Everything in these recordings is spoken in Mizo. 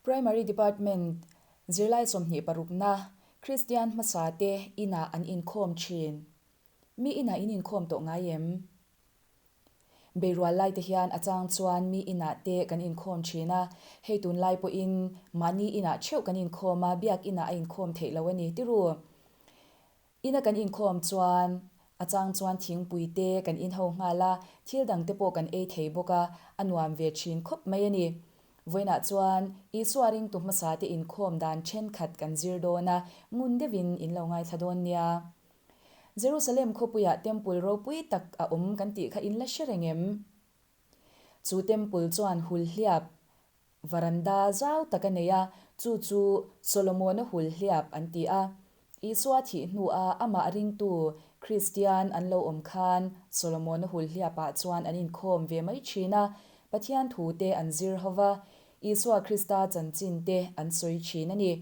Primary Department zirlai 26na Kristian hmasa te inah an inkhawm thin. Mi inah in inkhawm tawh ngai em? Beirual lai te hian a chang chuan mi inah te kan inkhawm thin a, hei tunlai pawhin mahni inah theuh kan inkhawm a, biak inah a inkhawm theih lo a ni tiru. Ina kan inkhawm chuan a chang chuan thingpui te kan inho nghal a, thil dang te pawh kan ei thei bawk a, a nuam ve thin khawp mai a ni. Vawiinah chuan Isua ringtu hmasa te inkhawm dan thenkhat kan zir dawn a, ngun deuhin in lo ngaithla dawn nia. Jerusalem khawpuiah temple ropui tak a awm kan tih kha in la hre reng em? Chu temple chuan hulhliap Varanda zau tak a nei a, chu chu Solomona hulhliap an ti a. Isua thih hnua amah ringtu Kristian an lo awm khan Solomona hulhliapah chuan an inkhawm ve mai thin a, Pathian thute an zir ho va, Isua Krista chanchin te an sawi thin a ni.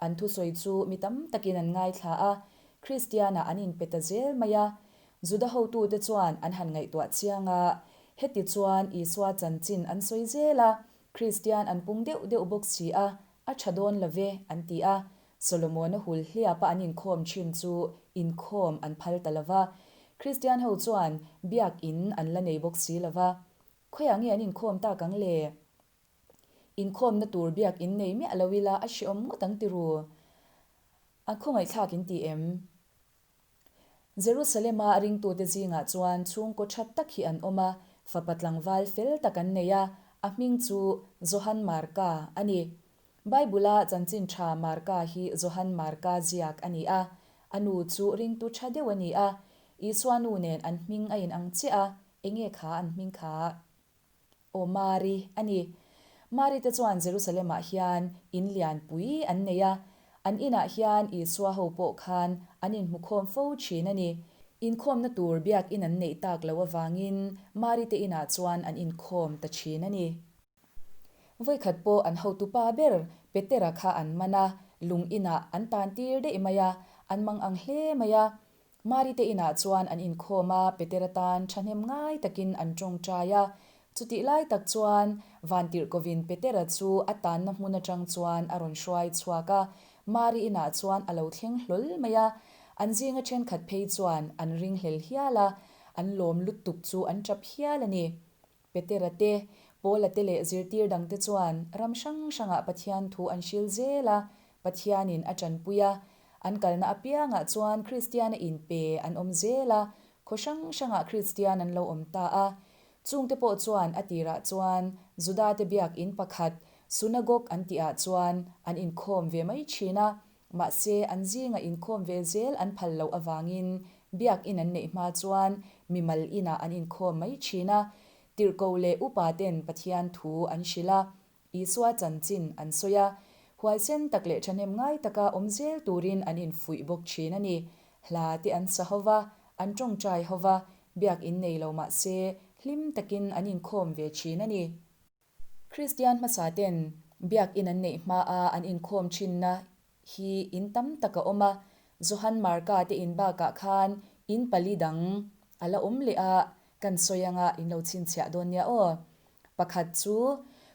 An thusawi chu mi tam takin an ngaithla a, Kristianah an inpe ta zel mai a. Juda hotute chuan an han ngaihtuah chiang a, heti chuan Isua chanchin an sawi zel a, Kristian an pung deuh deuh bawk si a, a tha dawn lo ve, an ti a. Solomona hul hliapa an inkhawm thin chu inkhawm an phal ta lo va. Kristian ho chuan biak in an la nei bawk si lo va. Khawiah nge an inkhawm tak ang le? Inkhawmna tur biak in nei miah lo ila a hreawm ngawt ang tiru. A khawngaihthlak in ti em? Jerusalem-a ringtute zingah chuan chhungkaw tha tak hi an awm a, fapa tlangval fel tak an nei a, a hming chu Johan Marka a ni. Bible-a chanchin tha Marka hi Johan Marka ziak a ni a, a nu chu ringtu tha deuh a ni a, Isua nu nen an hming a inang chiah a, enge kha an hming kha? Aw Mari a ni. Mari te chuan Jerusalem-ah hian in lianpui an nei a, an inah hian Isua ho pawh khan an inhmukhawm fo thin a ni. Inkhawmna tur biakin an neih tak loh avangin Mari te inah chuan an inkhawm ta thin a ni. Vawikhat pawh an hotupa ber Petera kha an man a, lung inah an tan tir daih mai a, an mang ang hle mai a. Mari te inah chuan an inkhawm a, Petera tan thahnem ngai takin an tawngtai a. Chutih lai tak chuan Vantirhkovin Petera chu a tanna hmun atang chuan a rawn hruai chhuak a, Mari inah chuan a lo thleng hlawl mai a. An zinga thenkhat phei chuan an ringhlel hial a, an lawm lutuk chu an tap hial a ni. Petera te, Paula te leh zirtir dangte chuan ram hrang hrangah Pathian thu an hril zel a, Pathianin a tanpui a. An kalna apiangah chuan Kristiana inpe an awm zel a, khaw hrang hrangah Kristian an lo awm ta a. Chungte pawh chuan a tirah chuan Judate biakin pakhat, Sunagog an tihah chuan an inkhawm ve mai thin a, Mahse, an zinga inkhawm ve zel an phal loh avangin biakin an neih hma chuan mimal inah an inkhawm mai thin a. Tirhkoh leh upa ten Pathian thu an hrilh a, Isua chanchin an sawi a, huaisen tak leh thahnem ngai taka awm zel turin an infuih bawk thin a ni. Hla te an sa ho va, an tawngtai ho va, biakin nei lo mahse hlim takin an inkhawm ve thin a ni. Kristian hmasa ten biakin an neih hmaa an inkhawm thinna hi in tam tak a awm a, Johan Marka te in bakah khan in pali dang a la awm leh a, kan sawi anga in lo chhinchhiah dawn nia aw. Pakhat chu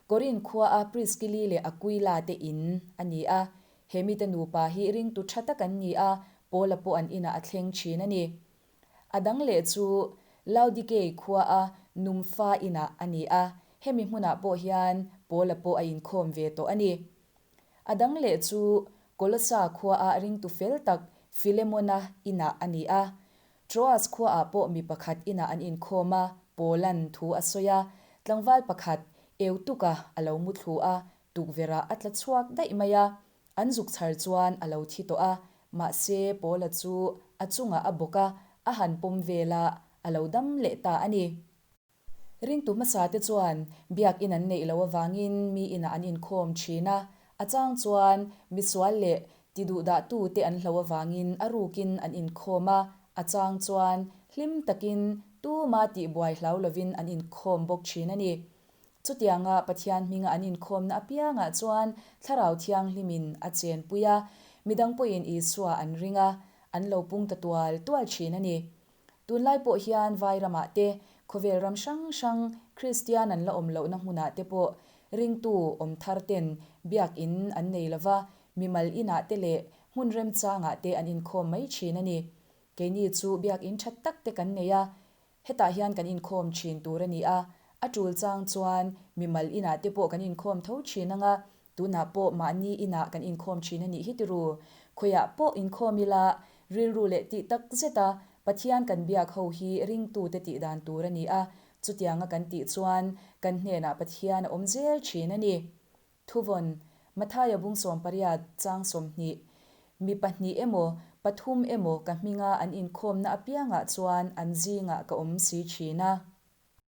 Korinth khua a Priskili leh Aquila te in a ni a, he mite nupa hi ringtu tha tak an ni a, Paula pawh an inah a thleng thin a ni. A dang leh chu Laodikei khua a Numfa inah a ni a, hemi hmunah pawh hian Paula pawh a inkhawm ve tawh a ni. A dang leh chu Kolosa khua a ringtu fel tak Filemona inah a ni a. Troas khuaah pawh mi pakhat inah an inkhawm a, Paula'n thu a sawi a, tlangval pakhat Eutuka a lo muthlu a, tukverhah a tla chhuak daih mai a, An zuk chhar chuan a lo thi tawh a, mahse Paula chu a chungah a bawk a, a han pawm vel a, a lo dam leh ta a ni. Ringtu hmasa te chuan biakin an neih loh avangin mi inah an inkhawm thin a, a chang chuan misual leh tiduhdah tute an hlo avangin a rukin an inkhawm a, a chang chuan hlim takin tuma tihbuai hlau lovin an inkhawm bawk thin a ni. Chutianga Pathian hminga an inkhawmna apiangah chuan Thlarau Thianghlimin a chenpui a, midang pawhin Isua an ring a, an lo pung ta tual tual thin a ni. Tunlai pawh hian vai ramah te, khawvel ram hrang hrang Kristian an la awm lohna hmunah te pawh Ringtu awm thar ten biak in an nei lo va, mimal inah te leh hmun remchangah te an inkhawm mai thin a ni. Keini chu biak in tha tak te kan nei a, Hetah hian kan inkhawm thin tur a ni a, a tul chang chuan mimal inah te pawh kan inkhawm tho thin ang a, tunah pawh mahni inah kan inkhawm thin a nih hi tiru. Khawiah pawh inkhawm ila, rilru leh tih tak zeta Pathian kan biak ho hi ringtute tih dan tur a ni a, chutianga kan tih chuan kan hnenah Pathian a awm zel thin a ni. Thuvawn, Mathaia bung 18 chang 20, Mi pahnih emaw, pathum emaw ka hminga an inkhawmna apiangah chuan an zingah ka awm si thin a.